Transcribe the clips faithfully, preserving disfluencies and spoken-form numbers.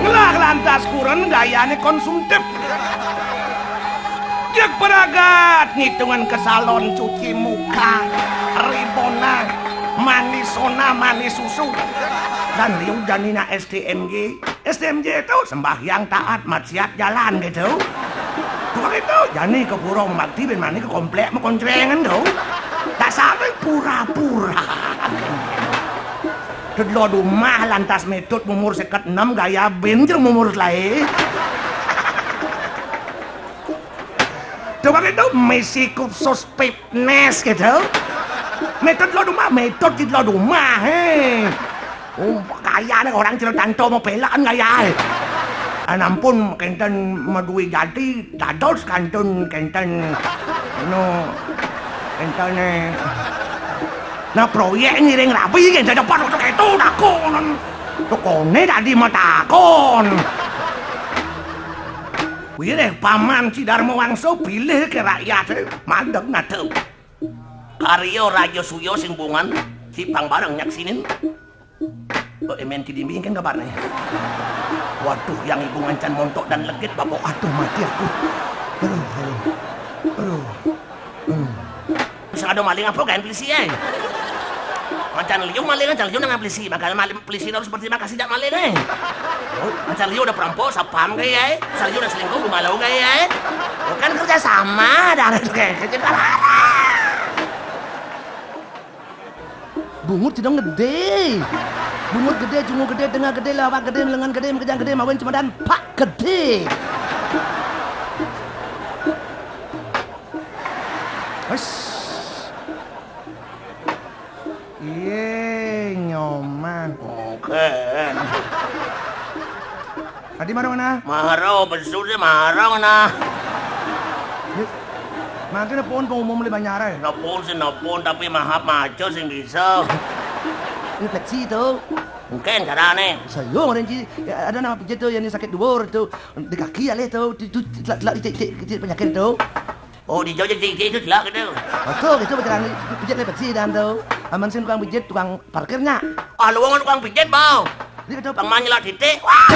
Ngelah lantas kuren gayane konsumtif. Jek beragat ngitungan ke salon cuci muka, ribona, manisona, manis susu. Dan liu janina S T M J. S T M J itu sembahyang taat, maksiat jalan gitu. Cuma gitu, jani ke pura mabakti ben mani ke komplek mekoncrengan tuh. Tak sampai pura-pura. Kedua rumah lantas metut umur seket enam gaya ben jeng umur lae. Coba gitu, misi kursus fitness gitu. Metut lo rumah, metut gitu lo rumah, he. Oh, gaya nih orang cerita tanto mau pelaan gaya, he. Anampun kenten madue jati, dados kantun kenten, anu, kenten, eh. Nah, proyek ngiring rabi kenten dapat untuk itu takon. Tukone tadi mah takon. Wireh Paman Sidarma Wangsa bilih ke rakyate mandeg nate. Karya Raja Suya sing bungan, cipang bareng nyaksinin. Oh, emen kidimbi kan kabarne. Waduh, yang ibu ngancan montok dan legit, Bapak. Aduh, mati aku. Aduh, aduh. Aduh. Hmm. Sing ada maling apa gaen polisi, eh? Mancan liu maling, mancan liu nang polisi. Makanya maling polisi harus berterima kasih jak maling, eh. Oh, mancan liu udah perampok, sapam kayak, eh. Mancan liu udah selingkuh, gumalau kayak, eh. Oh, kan kerja sama, dah itu kayak kerja. Bungut cidong gede. Bungut gede, jungu gede, tengah gede, lawak gede, lengan gede, makejang gede, mawen cemadan, pak gede. Wes. Iye, Nyoman. Oke. Adi mara mana? Mara, besu sih mara mana? Yuk. Mangke nepun pengumum le banyare. Nepun sih nepun, tapi mahap maco sing bisa. Infeksi itu. Mungkin carane. Saya orang ji, ya, ada nama pijit tuh yang sakit duur tuh di kaki ale tuh, itu celak celak cek cek cek penyakit tuh. Oh, di Jogja cek cek itu celak gitu. Betul gitu, betul. Pijit le bersih dan tuh. Aman sih tukang pijit, tukang parkirnya. Ah, lu tukang pijit, Bang. Dia kata, "Bang, manyelak titik." Wah!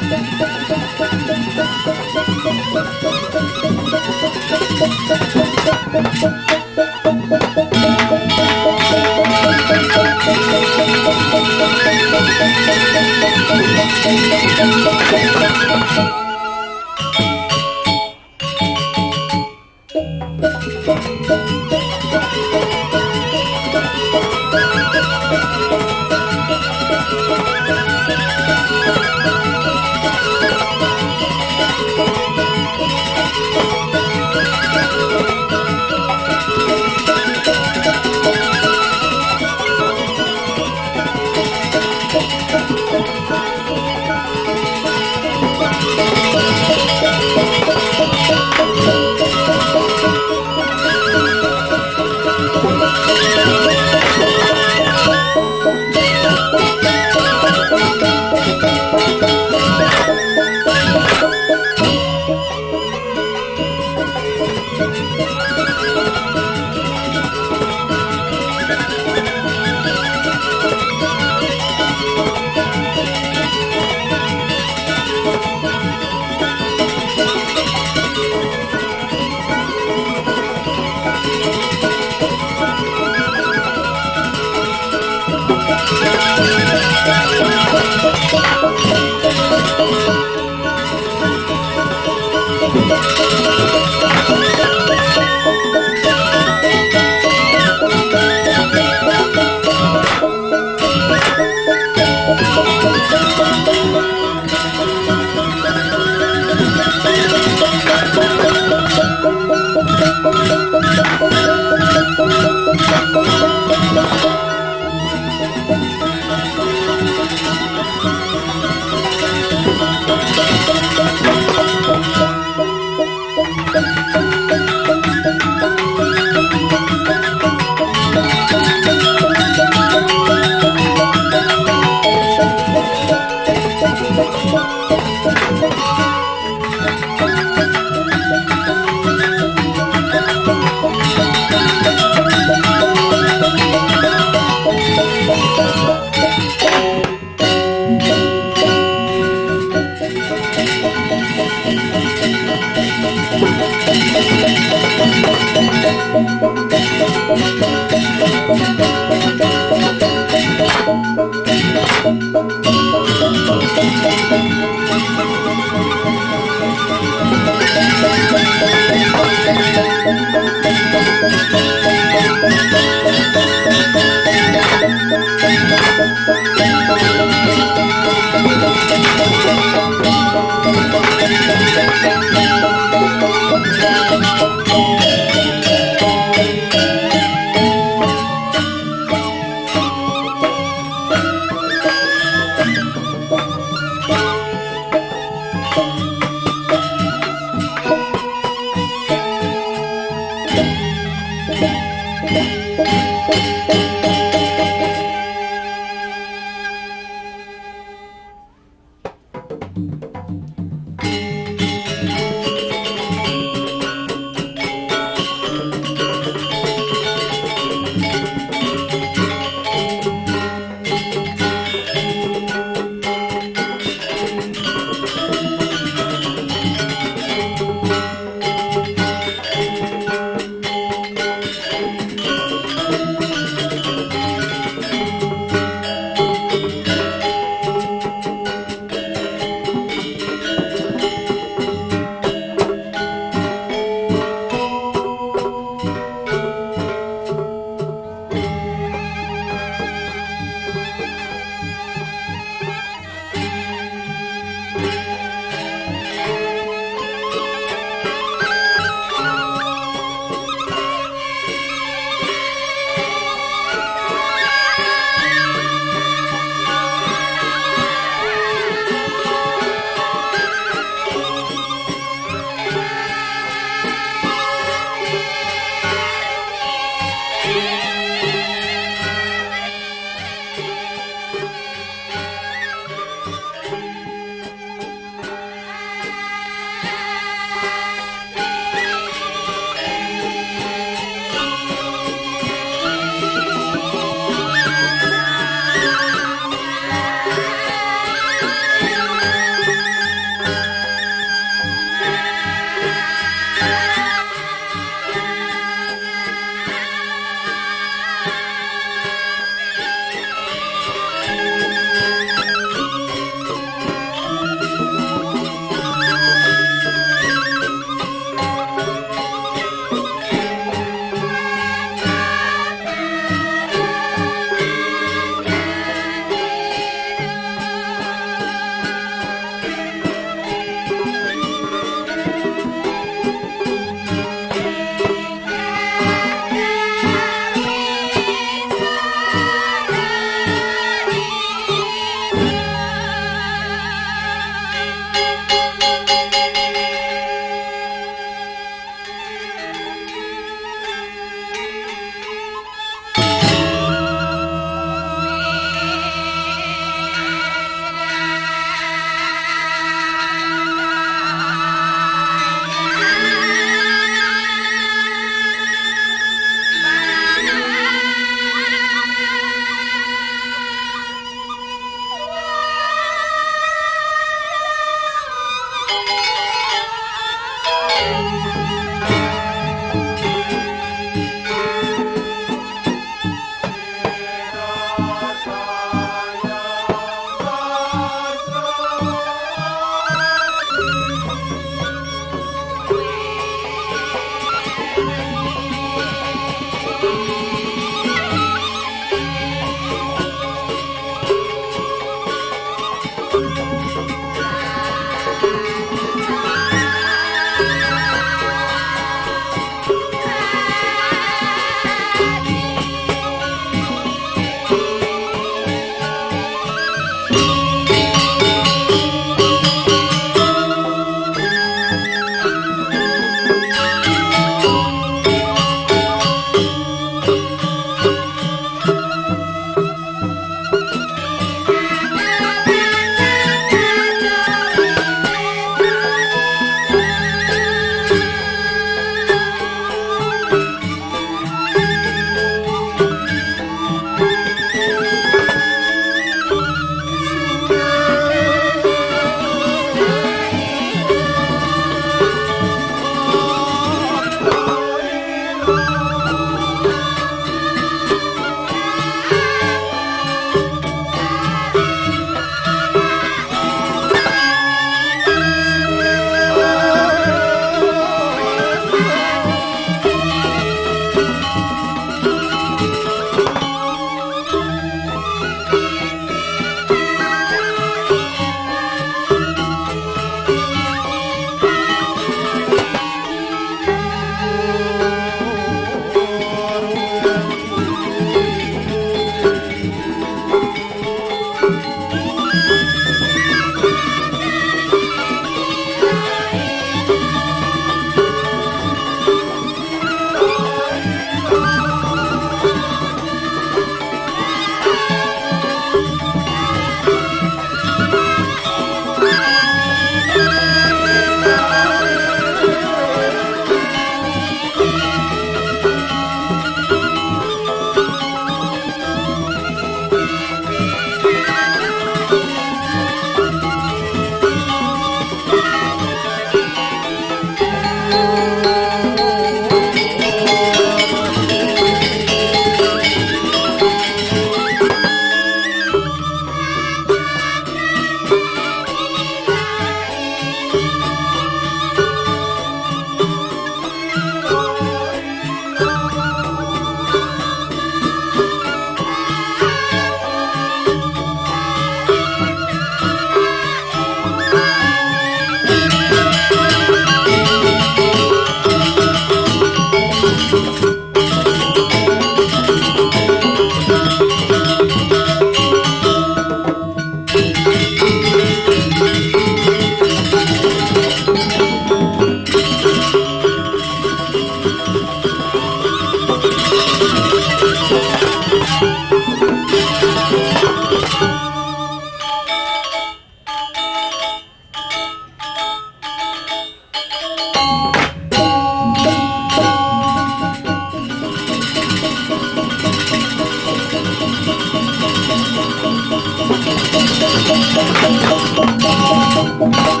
Om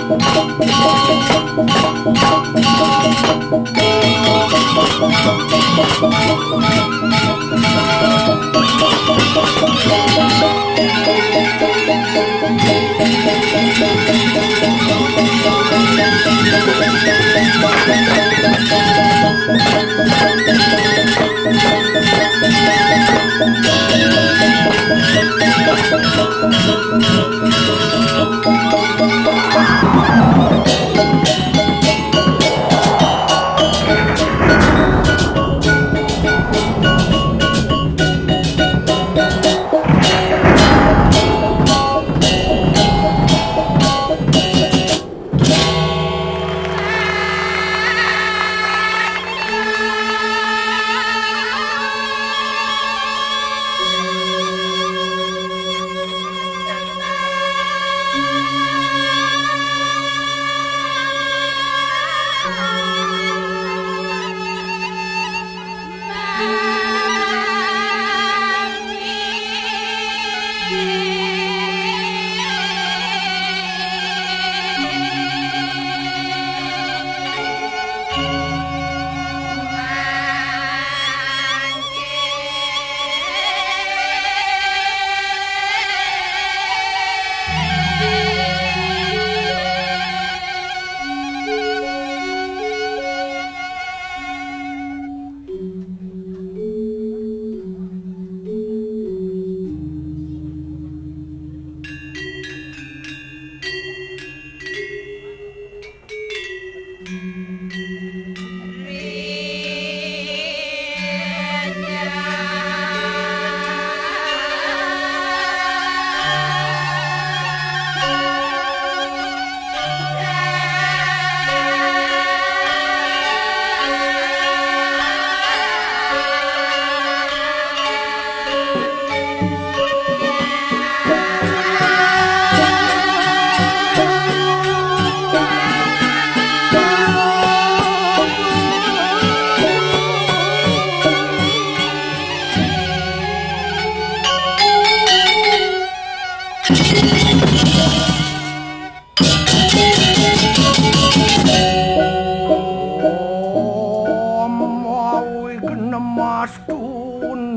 Awighnamastu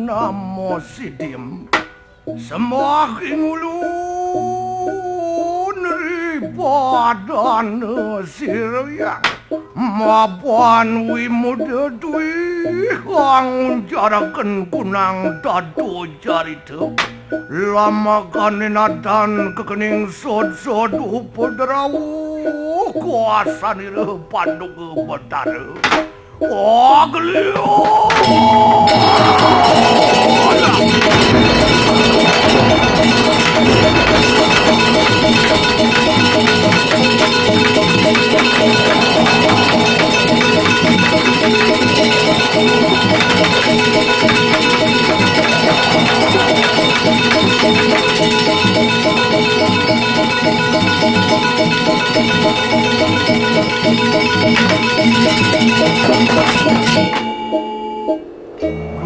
Namo Siddhim. Semaking ulun ri padana sirayang mapan wimuda dwi kang unjaraken kunang dado jarita. Lamakané nadan kekening sodsod upadrawa kuasanira Paduka Betara. Wagliya.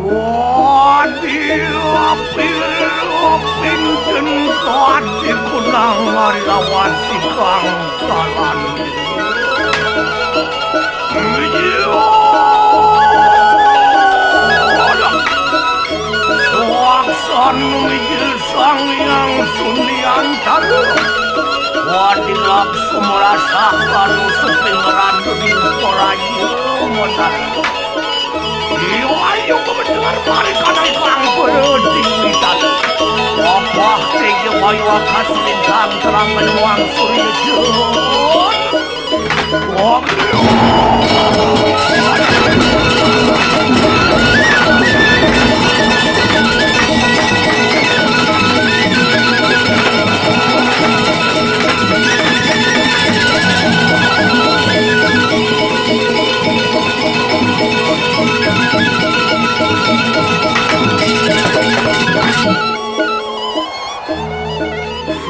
Dadi apir pinten kadi kunang ari lawan sikang dalan. Iya. Suaksan mijil Sang Hyang Sunyantara. Wadi laksa merasakan seping ratu di Toraja, Monarka. Iwayu kebetulan mari kadang kang berhenti pisan. Wabah teja wayu akas lintang terang menuang surya jun. Wabah.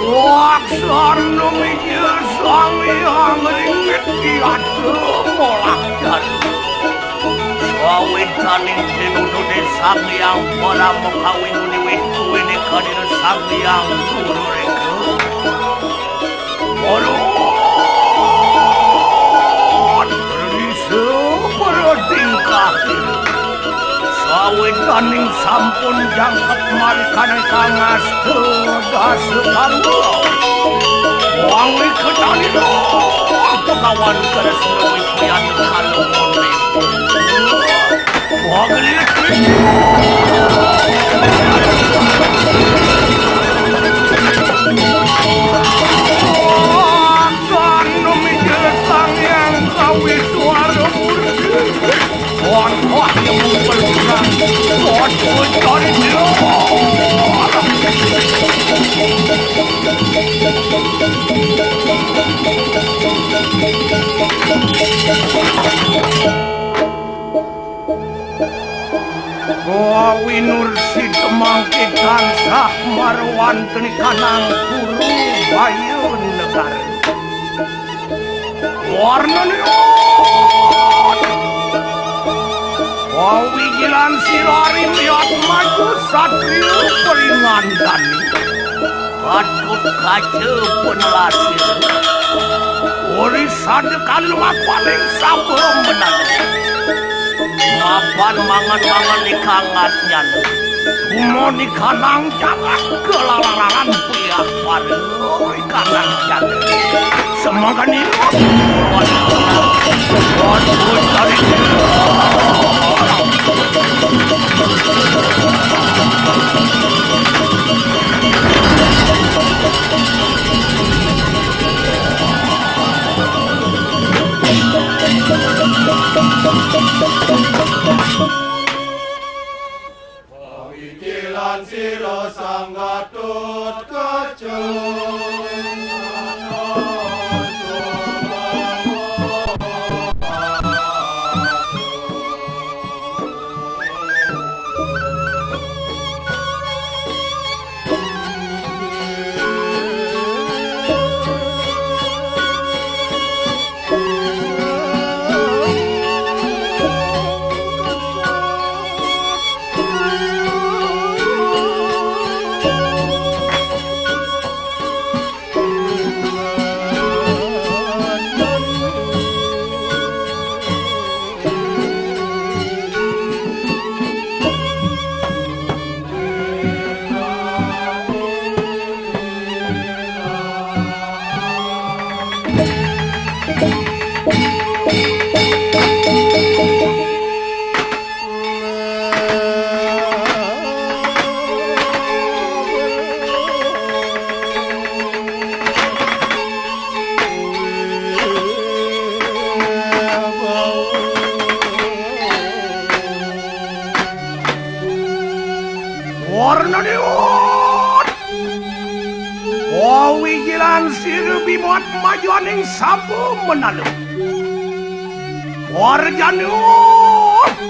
Laksana mijil Sang Hyang Ringit Diada Molah Jadu. Sawidaning tinuduné Sang Hyang Parama Kawi nguniwit kuwiné kadina Sang Hyang Guru Reka. Waduh. Aning sampun jangkep malikan ingkang ngasta dasa kawula. Wangi ketalina Begawan Kresna Wijayana Kalumone. Waglit. Akan mijelet Sang Hyang Kawitwara Murti. Wah, wah, yang mengubah kurang. Wah, wah, cari dia. Wah, winursi temangke tansah marwanten kanang guru Bayu Negara. Warnane. Wawigilan sira ari wiat maju satria pringandani. Patut kaca penelasir. Ori sada kali lumakuaning sapa menan. Mapan mangan-mangan ikang ngatnyan. Umoni kanang jagat kelalaran piak pari. Kanang jagat. Semangkani. Pawicilan sira Sang Gatotkaca. Warna Déwa. Wawigilan sira bimat majuaning sapa menala. Warjana,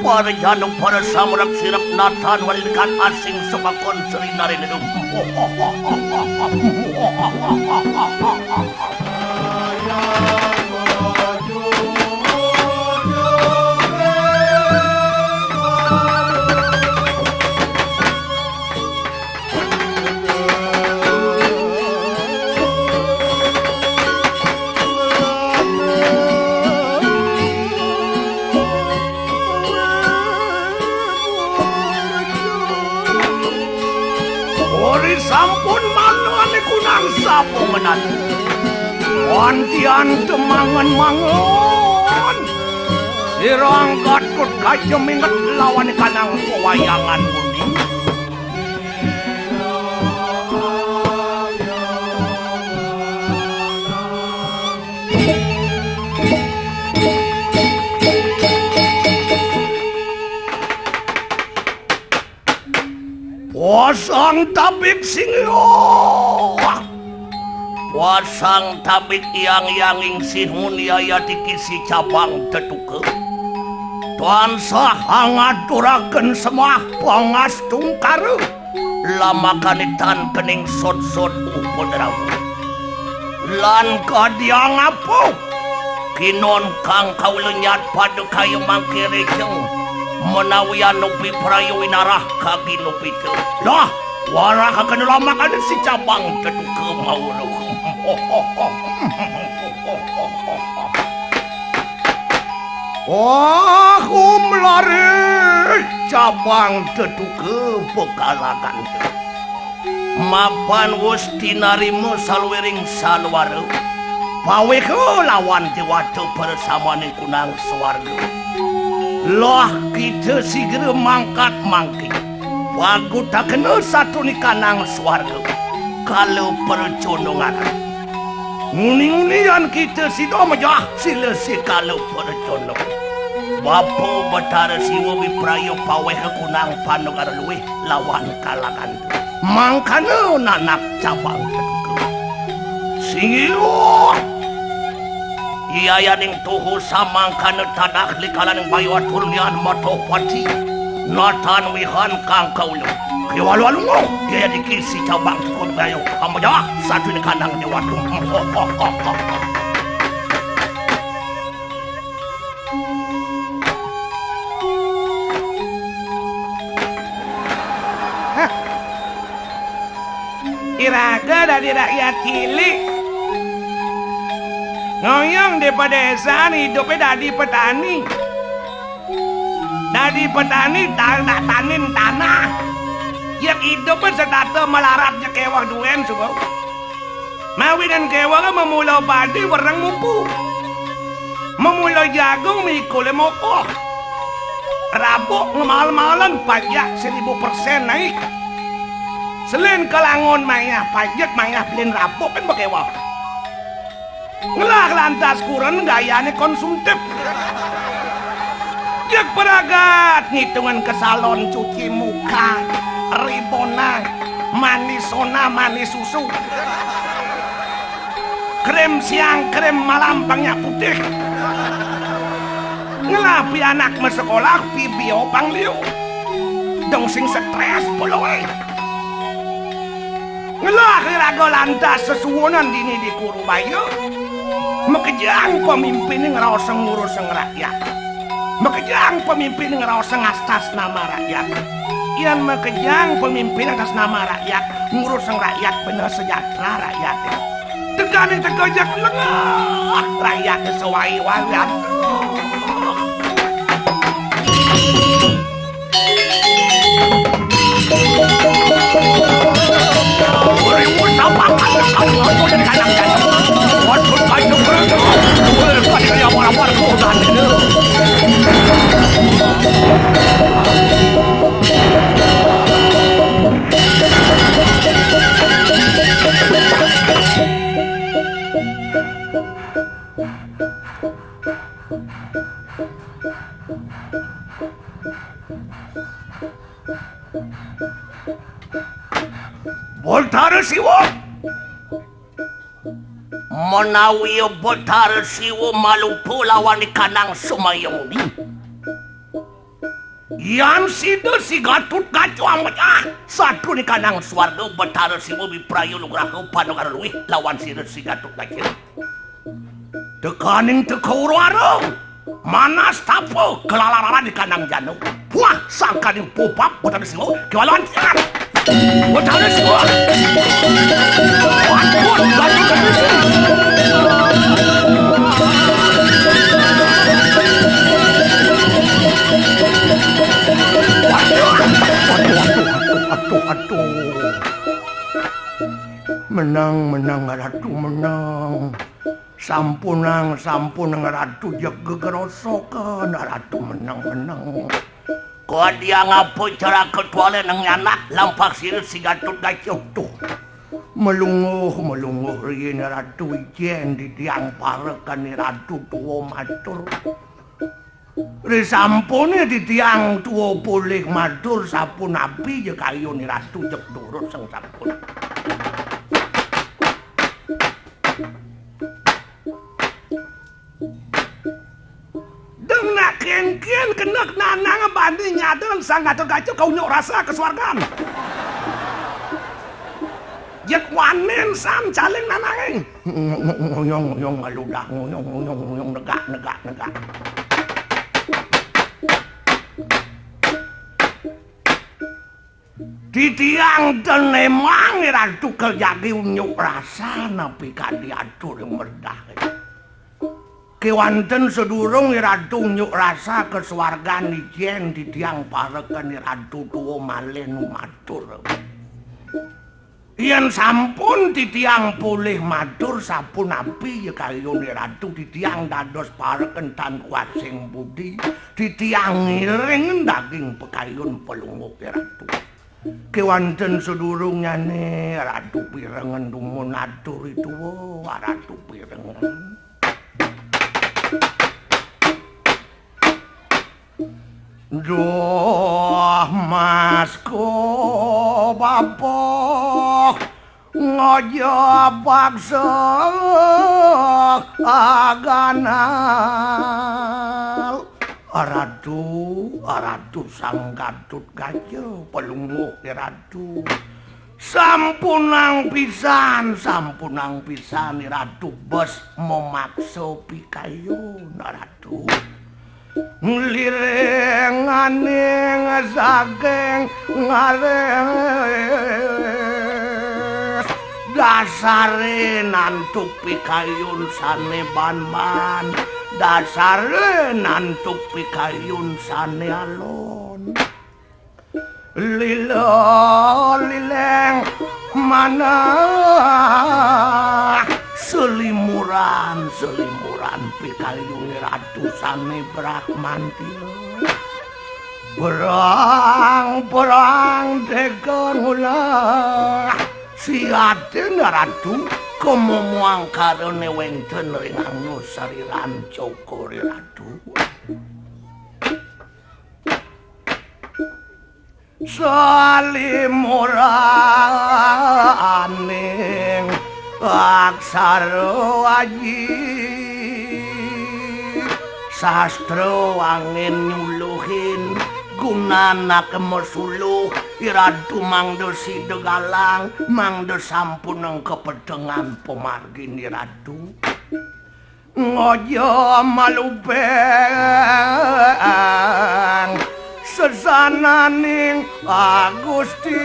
warjana para samurap sirap natan walikan asing semakon seri narin hidup. Ori sampun manane kunang sapa menan. Wantian temangen mangon. Sira angkat kut kaja minget lawan kanang pewayangan kuning. Wasang tabik singyo. Wasang tabik yang yanging sinun yayati kisi cabang tetuka. Tansah angaturaken semah pangastungkara. Lamakane tan kening sod-sod upadrama. Lan kadiang apa? Kinon kang kawula nyat pada kaya mangke rejeng, menawi anupi prayu winarah kagi nupita. Lah, warakaken lamakane si cabang tetuka mauluh. Wah, umlari. Cabang tetuka pekalakan. Mapan wus tinarima saluwiring salwara. Pawéha lawan déwata paresamaning kunang swarga. Lah kita sigra mangkat mangkin. Pagutakena satruni kanang swarga. Kala pracana ngaran. Nguni-nguni yan kita sida mejah sila sikala pracana. Bapa Betara Siwa Bipraya pawéha kunang panegara luwih lawan kalangan. Mangkana nanak cabang tetuka. Singgih. Iyayaning tuhu samangkana tadah likalaning bayu atur lian mata pati. Natan wihan kang kaula. Kiwalu-walu ngoh, yaya diki si cabang cukup bayu. Amajah, satu ini kandang dewata. Iraga dadi rakyat cilik. Ngoyong di pedésan, idupé dadi petani. Dadi petani, ta-, nak tanin tanah. Yén idupé setata malarat, jeg kéweh duén suba. Mawinan kéweh mamula padi wereng mupu. Mamula jagung mikulé mokoh. Rabuk ngemaal-maalen pajak seribu persén naik. Selin kalangon mayah pajak, mayah belin rabuk kan makéweh. Ngelah lantas kuren gayané konsumtif. Jeg pragat ngitungan ka salon cuci muka, ribona, manisona, manis susu. Krem siang, krem malam, pang nyak putih. Ngelah pianak masekolah, pibio pang liu. Dong sing strés, poloé. Ngelah iraga lantas sesuunan dini di Kurubaya. Makejang pamimpiné ngraosa ngurusang rakyat. Makejang pamimpiné ngraosa atas nama rakyat. Yén makejang pamimpiné atas nama rakyat, ngurusang rakyat, bener sejahtera rakyaté. Tegané teka jeg lengah, rakyaté sawai-wai. Aduh. Betara Siwa. Menawi Betara Siwa malupa lawan ikanang sumayoni. Yan sida si Gatut Kaca amejah, satru ikanang swarga Betara Siwa Bipraya nugraha panegara luih lawan sida si Gatut Kaca. Tekaning teka urwara, manas tapa, kelalaran di kandang jana. Puah, sangkaning pupap, Betara Siwa, kiwalan tiar. Betara Siwa. Waduh, waduh, waduh. Waduh, waduh, waduh, waduh, waduh. Menang, menang, Ratu, menang. Sampunang, sampunang, Ratu, jeg gegerosokan, Ratu, menang, menang. Kadiang apa cara ketuale nang nyanak, lampah sira si Gatut Kaca tuh. Melunguh, melunguh riin, Ratu, ijin titiang parekan Ratu tua matur. Risampune titiang tua polih matur, sapunapi ja kayune Ratu, jeg durus sang sampun. Deng nak kenken kena nanang bani nyadang Sang Gatut Kaca kaunyuk rasa ka swargan. Jeg wanen san caling nanange. Nguyung, nguyung, maludah, nguyung, nguyung, nguyung, negak, negak, negak. Titiang ten emang Ratu kejagi unyuk rasa napi kadi atur yang merdah. Kéwanten sedurung Ratu Nyuk Rasa ka swargan, ijén titiang pareken Ratu tuwa malih numatur. Yén sampun titiang polih matur sapunapi ya kayun Ratu, titiang dados pareken tan kuasing budi, titiang ngiring daging pakayun Palungguh Ratu. Kéwanten sedurungnyané Ratu pirengen dumun atur ituwa, Ratu pirengen. Duh, Mas ko bapak ngojo paksa aganal. Ratu, Ratu Sang Gatut Kaca, Palungguh Ratu. Sampunang pisan, sampunang pisan Ratu bes memaksa pikayun Ratu. Ngliringaning saking ngaris, dasare nantuk pikayun sane ban-ban, dasare nantuk pikayun sane alon. Lila lileng manah, selimuran, selimuran pikayune Ratu sane brakmanti. Berang-berang tega ngulah siatin Ratu, kemomo angkarane wenten ring angus sariran cokore Ratu. Salimuraning aksara aji, sastra angin nyuluhin, gunanak mesuluh, irad tumangda sida galang, mangda sampunang kapetengan pamargin iratu. Ngoja malupeng sesananing Agusti.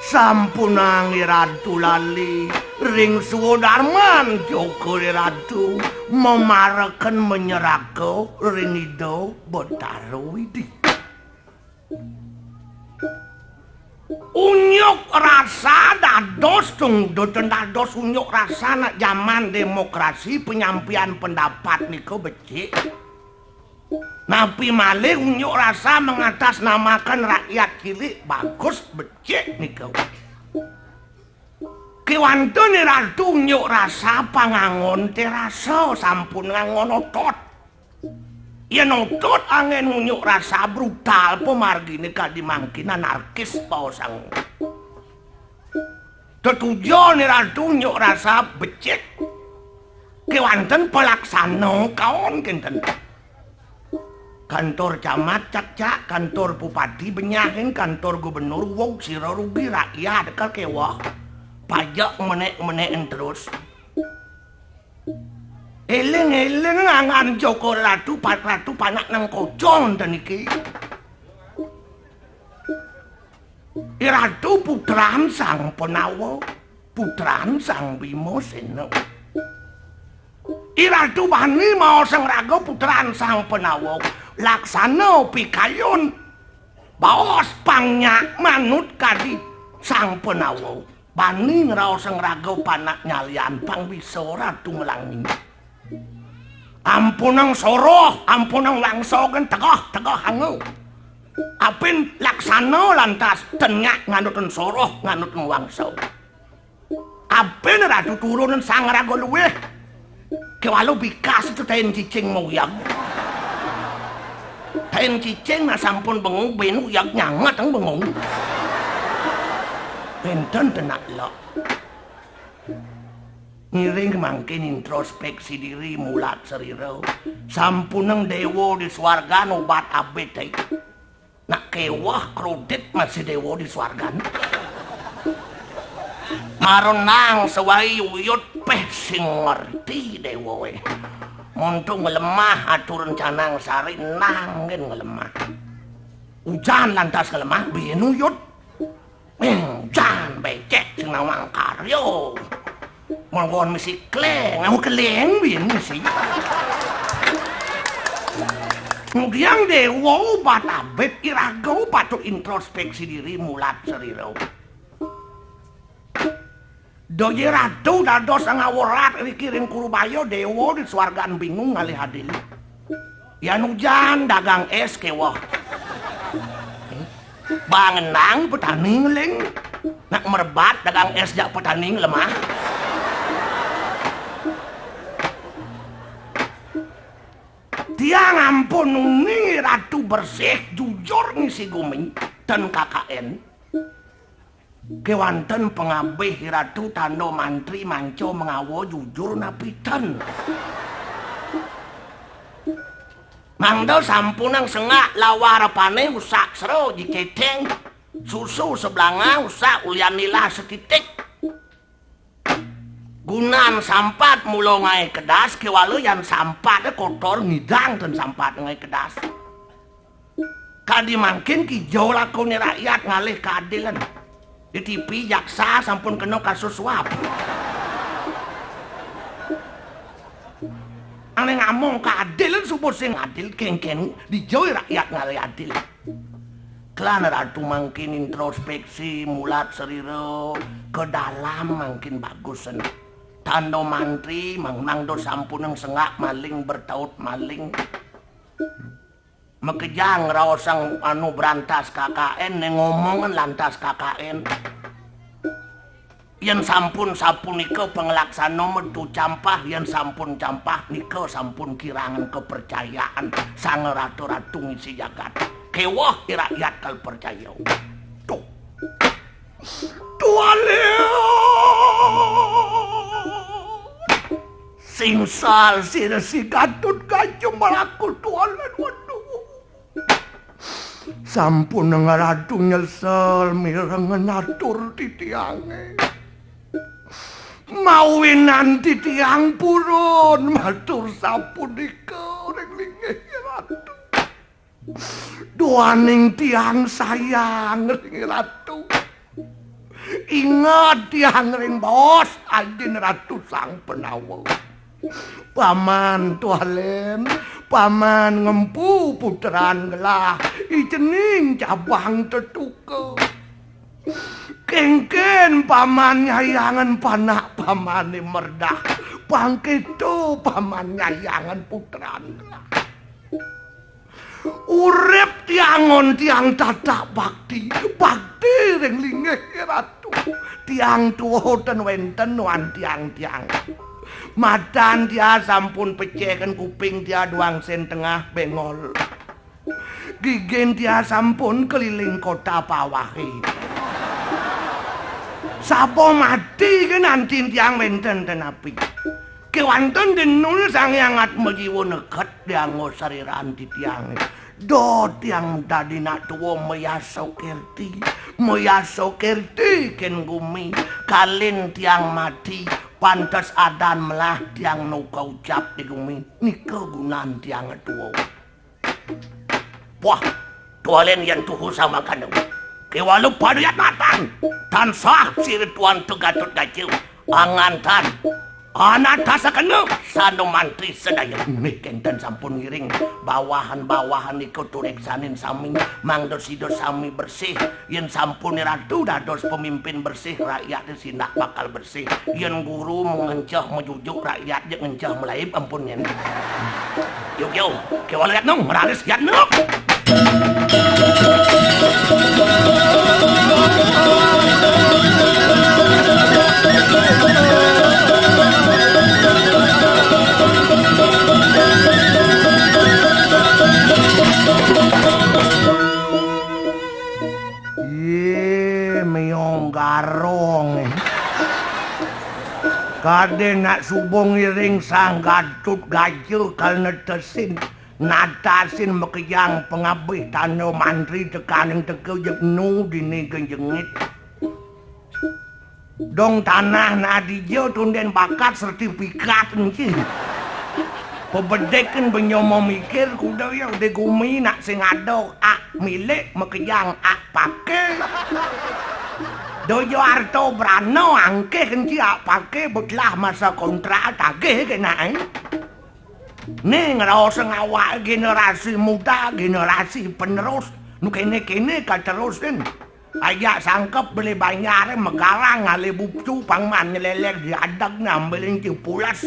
Sampunang iratu lali ring swadarman Joko Ratu, memareken menyeraka ring Ida Betara Widi. Unyuk rasa dados tungduten dados unyuk rasa nak jaman demokrasi, penyampian pendapat nika becik. Napi malih unyuk rasa mengatasnamaken rakyat cilik bagus becik nika. Kewanten Ratu unyuk rasa pangangon te rasa sampun ngangon otot. Yen otot angin unyuk rasa brutal pamargine kadi mangkin anarkis baosang. Tetujon Ratu unyuk rasa becik. Kewanten pelaksana kaon kenten. Kantor camat cakcak, kantor bupati benyahin, kantor gubernur wog sira rugi rakyat kal kewah. Pajak menek-menek terus. Eling-eling angan Joko Ratu, Pat Ratu, panak nang kocong ten iki. Iratu putran Sang Penawa, putran Sang Bima Sena. Iratu bani maosang raga putran Sang Penawa, laksana pikayun, baos pangnyak manut kadi Sang Penawa. Bani ngraosang raga panak nyalian pang bisa Ratu Melangi. Ampunang soroh, ampunang wangsa gen tegah-tegah anga. Apin laksana lantas tenyak nganuten soroh, nganuten wangsa. Apin Ratu turunan sang raga luwih. Kewala bikas itu tain cicing mauyag. Tain cicing nak sampun bengong, benu uyag nyangat ang bengong. Benten tenak lok. Ngiring mangkin introspeksi diri mulat serira. Sampunang dewa di swargan obat abet, eh. Nak kewah krodit masih dewa di swargan. Marenang sewai uyut peh sing ngerti dewa, eh. Monto ngelemah aturan canang sari nangin ngelemah. Ujan lantas ngelemah, bin uyut. Jan becek sing nawang karya. Mawon misi kleng, aku keleng biyen misi. Ngudiang dewa ubat abet iraga patut introspeksi diri mulat serira. Doye ratu dados ngawerat riki ring Kurubaya, dewa di swargan bingung ngalih adil. Yan ujan dagang es keweh. Bangenang petani ngeling. Nak merebat dagang es jak petani lemah. Tiang ampun uning ratu bersih jujur ngisi gumi ten K K N. Kewanten pangabih ratu tanda mantri manca mengawa jujur napi ten. Mangda sampunang sengak lawarepane usak sera jiketeng, susu seblanga usak ulian nila setitik. Gunan sampat mula ngae kedas, kewala yan sampat kotor ngidang ten sampat ngae kedas. Kadi mangkin kija lakune rakyat ngalih keadilan. Di T V jaksa sampun kena kasus suap. Ane ngamong keadilan suba sing adil kengken dija rakyat ngalih adil. Klan ratu mangkin introspeksi mulat serira ke dalam mangkin bagusen. Tanda mantri mang mangda sampunang sengak maling bertaut maling. Makejang raosang anu brantas K K N ne ngomongan lantas K K N. Yen sampun sapunika panglaksana metu campah, yen sampun campah nika sampun kirangan kepercayaan sang ratu-ratu ngisi jagat. Keweh i rakyat kal percaya. Tuh. Tuale. Singsal sira si Gatut Kaca malaku tualen, waduh. Sampun ngaratu nyesel mirengan atur titiange. Mawinan titiang purun matur sapunika ring linggih Ratu. Duaning tiang sayang ring Ratu. Inget tiang ring baos Ajin Ratu Sang Pandawa. Paman tualen, paman ngempu putran gelah, icening cabang tetuka. Kengken paman nyayangan panak pamane merdah, pangkito paman nyayangan putran gelah. Urip tiangon tiang tatak bakti, bakti ring linggih Ratu. Tiang tuwa ten wenten nuan tiang-tiang. Matan tia sampun pecehken kuping tia duang sen tengah bengol. Gigin tia sampun keliling kota pawahe. Sapa mati ke nantin tiang wenten ten api. Kewanten denul Sang Hyang Atma Jiwa neked dianggo sariran titiange. Do tiang dadi nak tuwa mayasa kerti, mayasa kerti ken gumi, kalin tiang mati, pantes adan melah tiang nuka ucap di gumi, nika gunan tiang tuwa. Wah, tualen yen tuhu samakana. Kewala padayat matan, tansah sira tuan Tegatut Kaca, angantan, anatasakena sanda mantri sedaya. Nih kenten sampun ngiring bawahan-bawahan nika turiksanin sami, mangda sida sami bersih. Yen sampun ratu dados pemimpin bersih, rakyate sindak bakal bersih. Yen guru mengencah mejujuk, rakyat je ngencah melaib, ampun nyen. Yuk, yuk, kewala yatno, meraris yatno. Yé, meyong garong. Kadén nak suba ngiring Sang Gatut Kaca kal netesin, natasin makejang pangabih tanda mantri tekaning teka jeg nu dini genjengit. Dong tanah nak dija tundén bakat sertifikat encing. Pebedikin benyomo mikir kuda ya de gumi nak sing ada ak milik makejang ak pakai. Dojo arto brana angkih kenci apake betlah masa kontrak tagih kenake. Ning ngrasa ngawak generasi muda, generasi penerus, nu kene-kene katerusken. Ajak sangkep beli banjar megarang ngalih bupcu pangman nyelelek di adeg ngambilin cipules.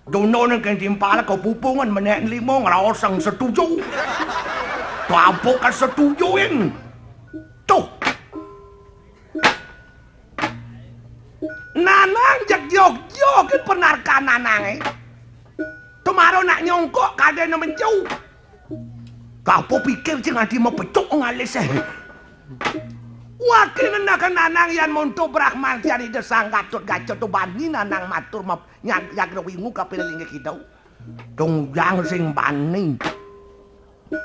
Dono nang keng timpal kepupungan menek lima ngeroseng setuju. Tu apa kesetujuin? Tuh. Nanang jeg jog-jog penarkan nanange. Tumaro nak nyongkok kadene mencu. Kapo pikir sing adi mapecuk ngalis eh. Waki nenakan nanang yan monto Brahman tian ida sang Gatut Gaca tu bani nanang matur map nyag nyag wingu kapil linggih kita. Tung jang sing bani.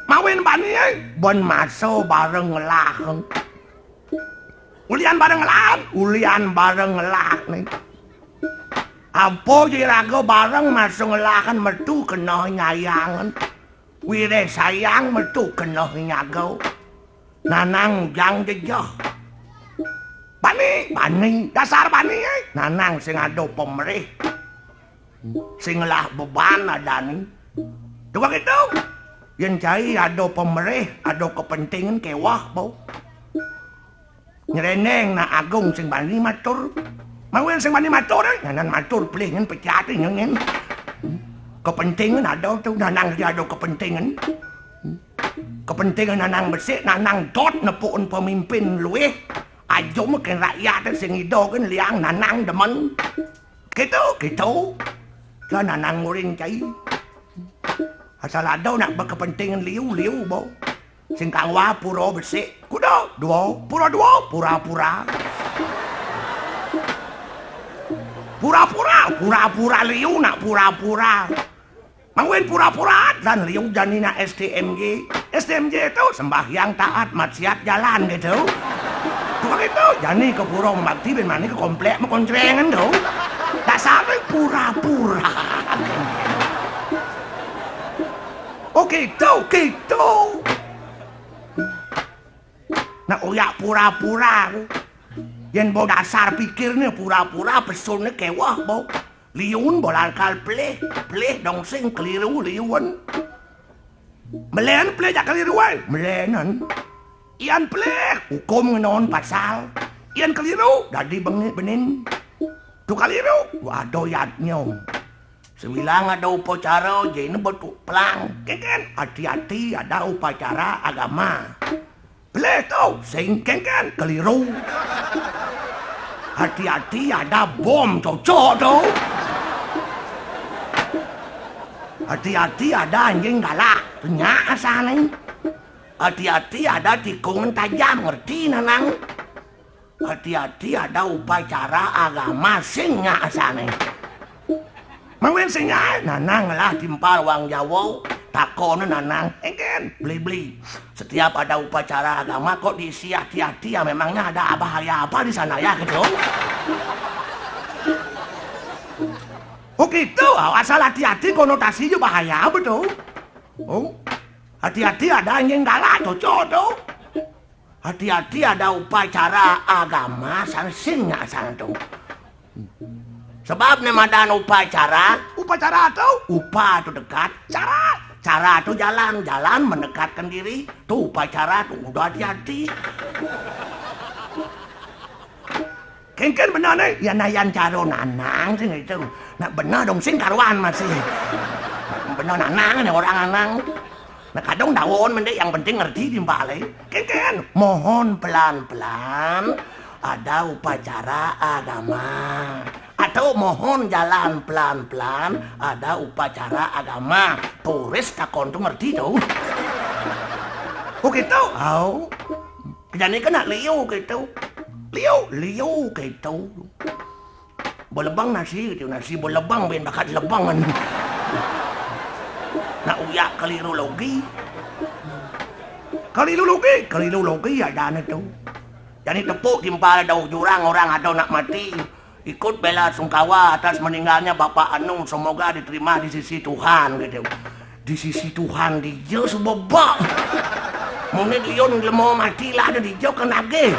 Mawin bani eh. Ban masa bareng ngelah. Ulian bareng ngelah, ulian bareng ngelah nih. Apa jiraga bareng masa ngelahan metu kena nyayangan. Wireh sayang metu kena nyaga. Nanang jang jejeh. Bani, bani, dasar bani eh. Nanang sing ada pemerih. Sing lah beban adani. Tukang itu. Yen cai ada pemerih, ada kepentingan kewah bau. Nyerendeng nak agung sing bani matur. Mawin sing bani matur eh. Nanan matur pelih ngen pecat eh nyen. Kepentingan ada tu, nanang dia ada kepentingan. Kepentingan nanang besik, nanang dot nepukin pemimpin luih. Aja meken rakyat sing ida ken liang nanang demen. Gitu, gitu. Kan nanang nguring cai. Asal ada nak berkepentingan liu-liu bau. Sing kangwa pura besik. Kuda, dua, pura dua, pura-pura. Pura-pura, pura-pura liu nak pura-pura. Mangwin pura-pura dan liu jani nak S T M J. S T M J tu sembahyang taat maksiat jalan gitu. Cuma gitu, jani ke pura membakti ben mani ke komplek mekoncrengan tu. Dasar pura-pura. Oh gitu, gitu. Nak uyak pura-pura. Yen bau dasar pikirne pura-pura, pesunne kewah bau. Liun bau langkal pelih, pelih dong sing keliru liun. Melen pelih jak keliru ai, melenan. Ian pelih, hukum ngenon pasal. Ian keliru, dadi bengi benin. Tu keliru, tu ada yatnya. Sebilang ada upacara, jene betuk pelang. Keken, hati-hati ada upacara agama. Pelih tu, sing kengken keliru. Hati-hati ada bom cocok tu. Hati-hati ada anjing galak, tu nyak asal ni. Hati-hati ada tikungan tajam, ngerti nanang. Hati-hati ada upacara agama, sing nyak asal ni. Mawin sing nyak, nanang lah timpal wang Jawa, takon nanang, engen, beli-beli. Setiap ada upacara agama kok diisi hati-hati ya, memangnya ada bahaya apa di sana ya gitu. Oh gitu, asal hati-hati konotasinya bahaya betul. Oh, hati-hati ada anjing galak cocok tu. Hati-hati ada upacara agama, sing nyak asal tu. Sebab ne madan upacara, upacara tu, upa tu dekat, cara, cara tu jalan, jalan mendekatkan diri, tu upacara tu udah hati-hati. Kengken benar ne, ya nayan cara nanang sing itu. Nak benar dong sing karuan masih. Benar nanang ne orang anang. Nah, kadang daun mendek yang penting ngerti timpale. Keken, mohon pelan-pelan ada upacara agama. Atau mohon jalan pelan-pelan ada upacara agama. Turis takon tu ngerti tu. Oh gitu? Oh. Jadi kena liu gitu. Liu, liu gitu. Belebang nasi gitu, nasi belebang ben bakat lebangan. Nak uyak keliru logi. Keliru logi, keliru logi ya jane tu. Jani tepuk timpal dauh jurang orang ada nak mati. Ikut bela sungkawa atas meninggalnya Bapak Anu, semoga diterima di sisi Tuhan gitu. Di sisi Tuhan dija subebak. Mune liun lemo mati lah ada dija kan nagih.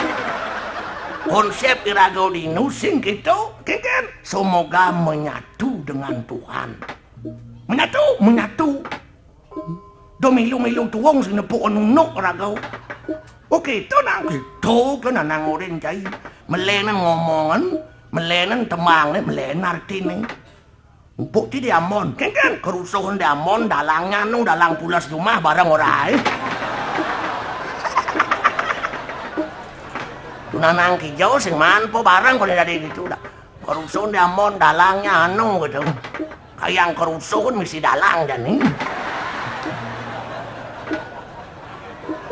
Konsep iraga dinu sing kéto, kénkén? Semoga menyatu dengan Tuhan. Menyatu, menyatu. Do milu-milu tuwung sing nepuk nunuk raga. Oh, kéto nang kéto ké Nanang Orin cai. Melénan ngomongan, melénan tembangné, melénan artiné. Empuk ti di Ambon. Kénkén, kerusuhan di Ambon, dalangnya anu, dalang pules jumah bareng ora aé. Nanang Kijo sing maan po bareng kok dadi gitu dah. Kerusuhan di Ambon, dalangnya anu gitu. Kayang kerusuhan misi dalang jani.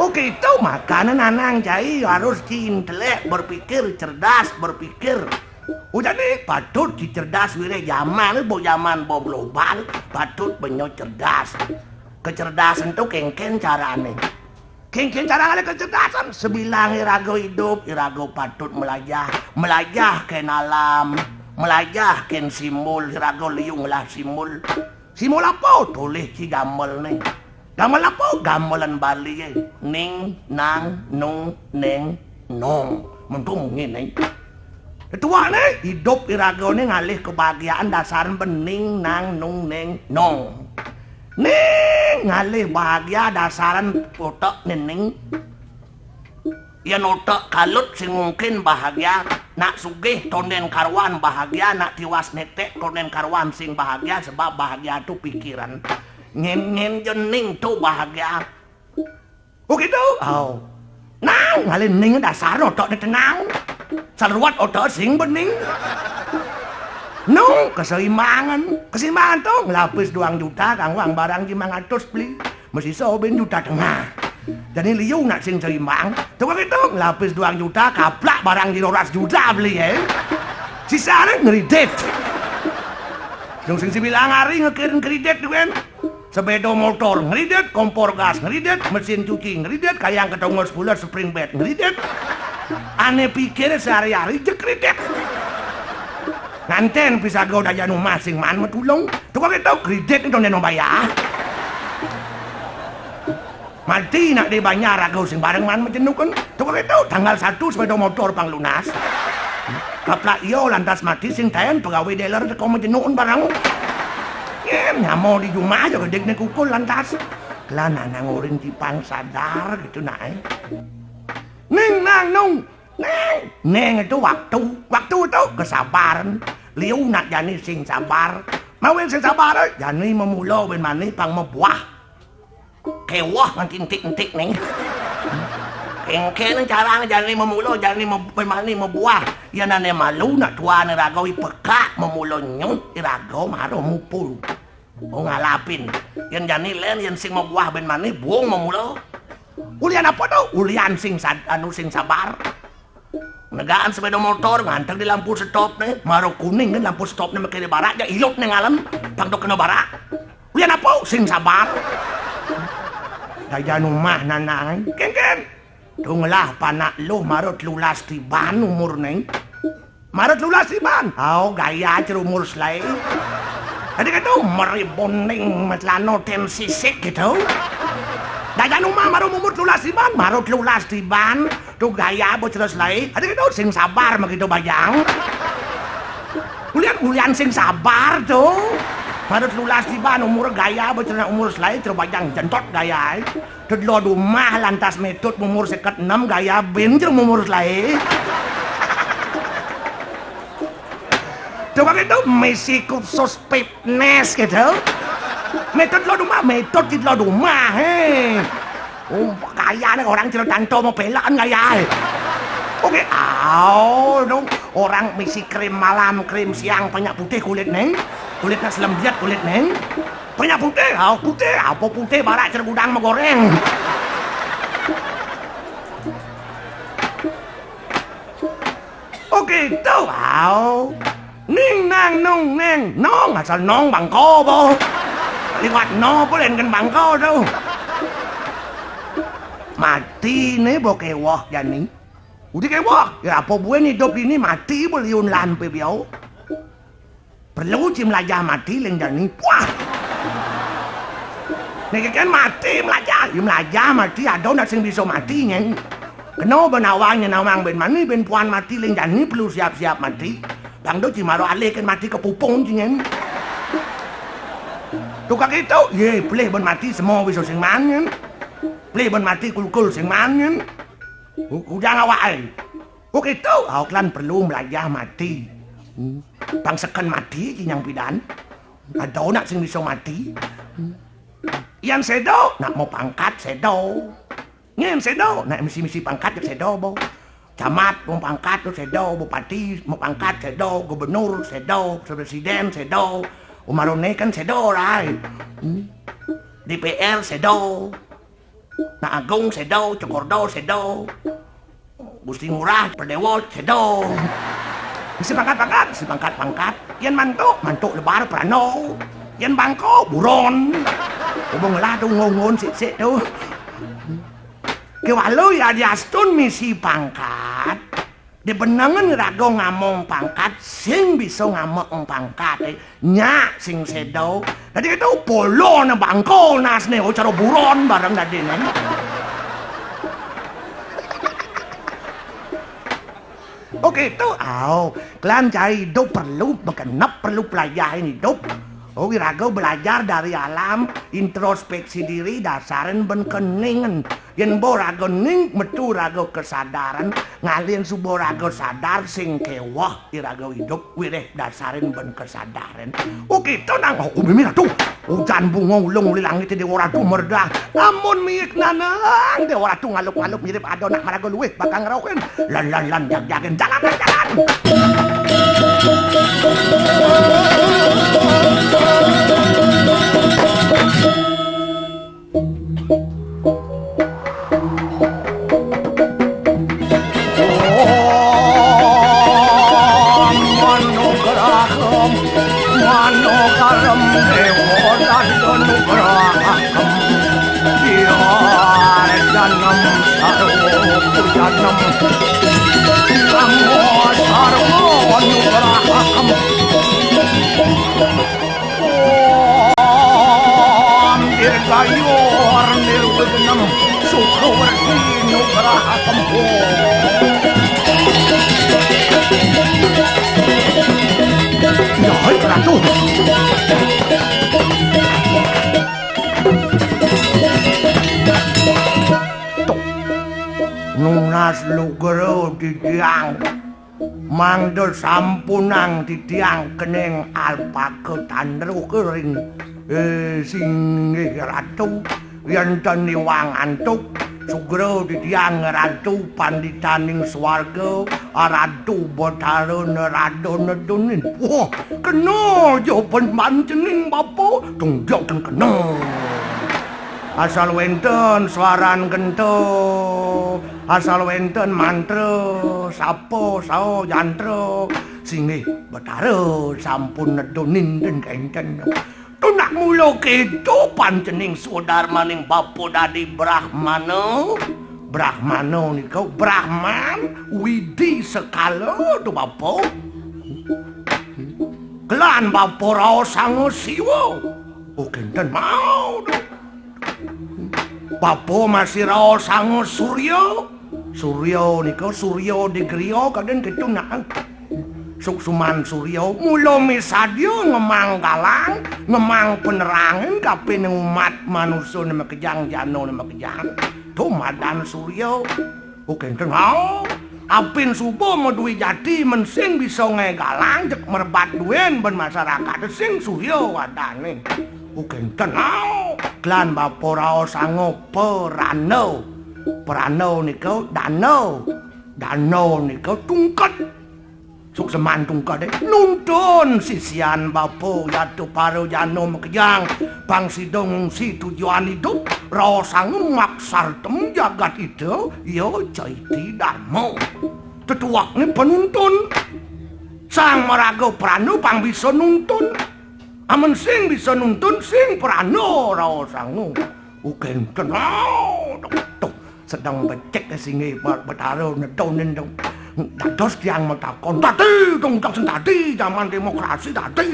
Oh, kéto makané Nanang cai harus intelek, berpikir cerdas, berpikir. Oh, jani patut dicerdas wiréh jaman, bo jaman bo global, patut benyo cerdas. Kecerdasan to kénkén carané. Kénkén cara ngalih kecerdasan, sebilang iraga idup, iraga patut melajah, melajah kén alam, melajah kén simbul, iraga liu ngelah simbul. Simbul apa? Tolih ci gambelné. Gambel apa? Gambelan Balié. Ning, nang, nung, néng, nong. Mentu mungin, néng. Tetuané, idup iragané ngalih kebahagiaan dasaran bening, nang, nung, néng, nong. Ning, ngalih bahagia dasaran otak néning. Yén otak kalut sing mungkin bahagia, nak sugih tondén karuan bahagia, nak tiwas néték tondén karuan sing bahagia, sebab bahagia tu pikiran. Ngén-ngén ja ning tu bahagia. Oh, kéto? Oh. Nang, ngalih ning dasar otakné tenang. Saruat otak sing bening. Nung, keseimbangan. Keseimbangan to ngelapis duang juta, kanggo barang limang atus beli. Masisa bén juta tengah. Jani liu nak sing seimbang. To kéto, ngelapis duang juta, kaplak barang di roras juta beli, eh. Sisané ngridit. Dong sing sebilang ari ngekirin kridit duén. Sepéda motor ngridit, kompor gas ngridit, mesin cuci ngridit, kayang ketongo sepuluh spring bed ngridit. Ané pikir sehari-hari jek kridit. Nganten pisaga dayan umah sing maan matulung. To kéto kridit to neno bayar. Mati nak di banjar raga sing bareng maan majenuken. To kéto tanggal satu sepéda motor pang lunas. Kaplak iya lantas mati sing taén pegawai dealer teka majenuken bareng. Nyén nyama di jumah aja gedegné kukul lantas. Lah Nanang Orin cipang sadar gitu nak, eh. Ning nang nung. Ning, ning itu waktu. Waktu itu kesabaran. Liu nak jani sing sabar. Mawinan sing sabar, jani mamula bén mani pang mabuah. Kéweh nganti entik-entik ning. Kénkén carané jani mamula, jani me-, bén mani mabuah. Yén ané malu nak tuané raga ipekak mamula nyut, iraga mara mupul. Oh, ngalapin. Yén jani lén, yén sing mabuah bén mani, buung mamula. Ulian apa to? Ulian sing sad-, anu sing sabar. Negaan sepéda motor, nganteg di lampu stopné, mara kuning kan lampu stopné maké di barak, ja ilut ning ngalen, pang to kena barak. Ulian apa? Sing sabar. Dayan umah Nanang. Kénkén. To ngelah panak luh mara telulas tiban umurné. Mara telulas tiban. Au, gaya aja umur selaé. Dadi kéto meri boning macelana ten sisik kéto. Dayan umah mara umur telulas tiban, mara telulas tiban. To gaya bocah selaé. Dadi kéto sing sabar makéto bajang. Ulian, ulian sing sabar to. Mara telulas tiban umur gaya bocah umur selaé, to bajang jentot gayaé. Tedlo dumah lantas metut umur seket enem gaya bén jero umur selaé. Coba gitu, misi kursus fitness gitu. Metut lo dumah, metut di lo dumah, he. Oh, gaya nih orang cerita tanto mau pelaan gaya. Oke, au, dong. Orang misi krim malam, krim siang, banyak putih kulit neng. Kulitnya selem diat kulit neng. Banyak putih, au, putih, apa putih barak cerita gudang mau goreng. Oke, tuh, au. Ning nang nung neng, nong asal nong bangko po. Liwat no po len kan bangko tuh. Mati ne bo kewoh jani. Udi kewoh, ya apa buen idup ini mati bo liun lampe biau. Perlu ci melajah mati leng jani. Puah. Niki kan mati melajah, ya melajah mati ada nak sing bisa mati nyen. Kena ben awang nyén awang ben mani, ben puan mati, ling jani perlu siap-siap mati. Bang do ci maro alih kén mati kepupung ci nyén. Tukak itu, yé, pelih ben mati semua bisa sing man nyén. Pelih ben mati kulkul sing man nyén. U-, ujang awak ai. Oke tu, awak lan perlu melajah mati. Hmm. Bang seken mati ci nyang pidan. Ada nak sing bisa mati. Hmm. Yan sedo, nak mau pangkat sedo. Nyén sedo, nak misi-misi pangkat sedo bo. Camat mau pangkat tu sedo, bupati mau pangkat sedo, gubernur sedo, presiden sedo, umarone kan sedo rai. Hmm. D P R sedo, nak agung sedo, cokordo sedo, Gusti Ngurah, Perdewo sedo. Misi pangkat-pangkat, misi pangkat-pangkat. Yan mantuk, mantuk lebar perano. Yan bangko, buron. Hubung lah tu ngongon sik-sik tu. Kewalo ya diastun misi pangkat. Dibenengen raga ngamong pangkat, sing bisa ngamong pangkat, eh. Nyak sing sedo. Dadi itu polo ne bangko nasne, oh, cara buron bareng dadi ne. Oke, tu, au. Kelan cai hidup perlu bekenep, perlu pelajahin hidup. Oh, iraga belajar dari alam, introspeksi diri, dasarin ben keningen. Yen bo raga ning, metu raga kesadaran, ngalin suba raga sadar sing keweh iraga idup, wirih dasarin ben kesadaran. Oh, kita nang, oh, mimih ratu. Ujan bunga ulung uli langit dewa ratu merdah. Amun miik nanang dewa ratu ngalup-ngalup mirip ada nak maraga luwih bakal ngrauhin. Lan, lan, lan, jag, jagin, jalan, lan, jalan. Om manugraham, manugraham dewa danugrahakam. Diarjanam sarva pujanam, namo sarva anugrahakam. Om dirgayu nirwignam sukhawarti nugrahakam. Yahai ratu. Tuh. Nunas lugra titiang. Mangda sampunang titiang kening alpaka tandruka ring, eh, singgih ratu, yen ten iwang antuk, sugra titiang ratu panditaning swarga, ratu Batara Narada Nedunin. Wah, kena ja pen-, pancening bapa, tunggal ten kena. Asal wenten swaran genta, asal wenten mantra, sapa, sao, yantra, singgih Betara sampun nedunin den kenten. Tunak mula keto pancening swadarmaning bapa dadi Brahmana. Brahmana nika Brahman, Widi sekala tu bapa. Kelan bapa raosanga Siwa. Oh, kenten mau tu. Bapa masih raosanga Surya. Surya nika Surya di griya kadén keto nak. Suksuman Surya mula misadia ngemang galang, ngemang penerangin kapining umat manusa ne makejang, jana ne makejang. To madan Surya. Oh, kenten, au. Apin suba madué jati men sing bisa ngaé galang jeg merebat duén ben masyarakat sing Surya wadane. Oh, kenten, au. Kelan bapa raosanga Pranda. Pranda nika dana. Dana nika tungked. Sukseman tungkede nuntun sisian bapa yata para jana makejang, pang sida ngungsi tujuan idup, raosanga maksartem jagat ida, ya caiti darma. Tetuekne penuntun. Sang maraga Pranda pang bisa nuntun. Amen sing bisa nuntun, sing Pranda raosanga. Ukenten. Tuh, sedeng becik singgih Ba-, Betara nedunin dong. Dados tiang matakon, dadi dong, dadi sing dadi jaman demokrasi dadi.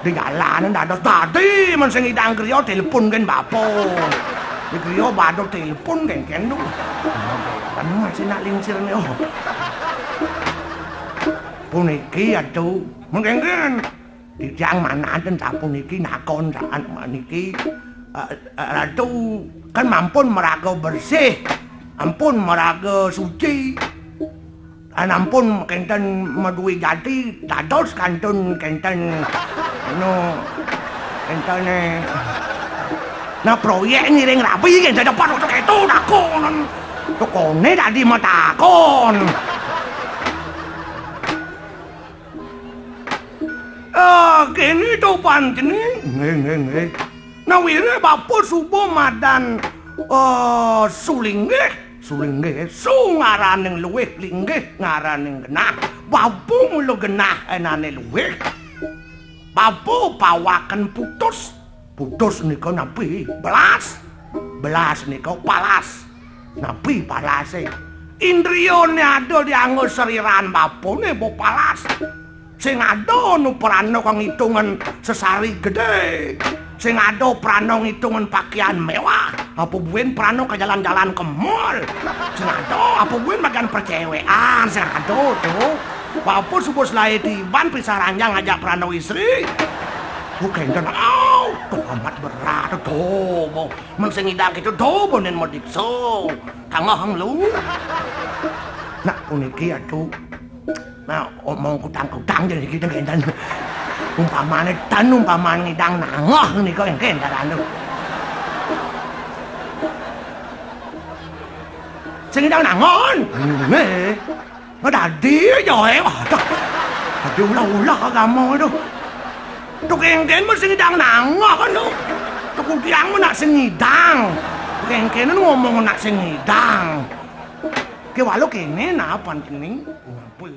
Di jalanan dados dadi, men sing idang griya telepon kén bapa. Iki yo badhe telepon kengken to. Kan masih nak lingsirne, oh. Puniki, aduh, mengkengken. Titiang manaten sapuniki nakon saat maniki, eh, eh, Ratu, kan mampun maraga bersih, ampun maraga suci. Lan ampun kenten madué jati, dados kantun kenten, anu, kenten, eh, nah, proyek ngiring rabi kenten dapat untuk itu takon. Tukone tadi matakon. Ah, kene to pancene. Nggih, nggih, nggih. Nawire bapa suba madan, eh, sulinggih, sulinggih, su ngaraning luwih, linggih ngaraning genah. Bapa mula genah enane luwih. Bapa pawaken putus. Putus nika napi? Belas. Belas nika palas. Napi palase? Indriyane ada dianggo sariran bapane bo palas. Sing ada anu prana kang ngitungan sesari gedhe. Sing ada prana ngitungan pakaian mewah. Apa buin prana ka jalan-jalan ke mall. Sing ada apa buin bagian percewekan. Sing ada to. Bapa suba selae tiban pisah ranjang ngajak prana istri. Ku kenten, au, to amat berat to. Men sing ngidang kitu do bonen madiksa. Kanggo hang lu. Nak puniki atu. Nah, omong kutang-kutang jadi kita kenten. Umpamane tan, umpamane ngidang nangoh nika kenten anu. Sing ngidang nangon. Nggih. Dadi ya, eh, waduh. Dadi ulah-ulah agama itu. Tukengken mesti ngidang nangah kan, lho. Tukudiang mesti nak sing ngidang. Tukengken ngomong nak sing ngidang. Ki walu kene napa kening? Ngapa?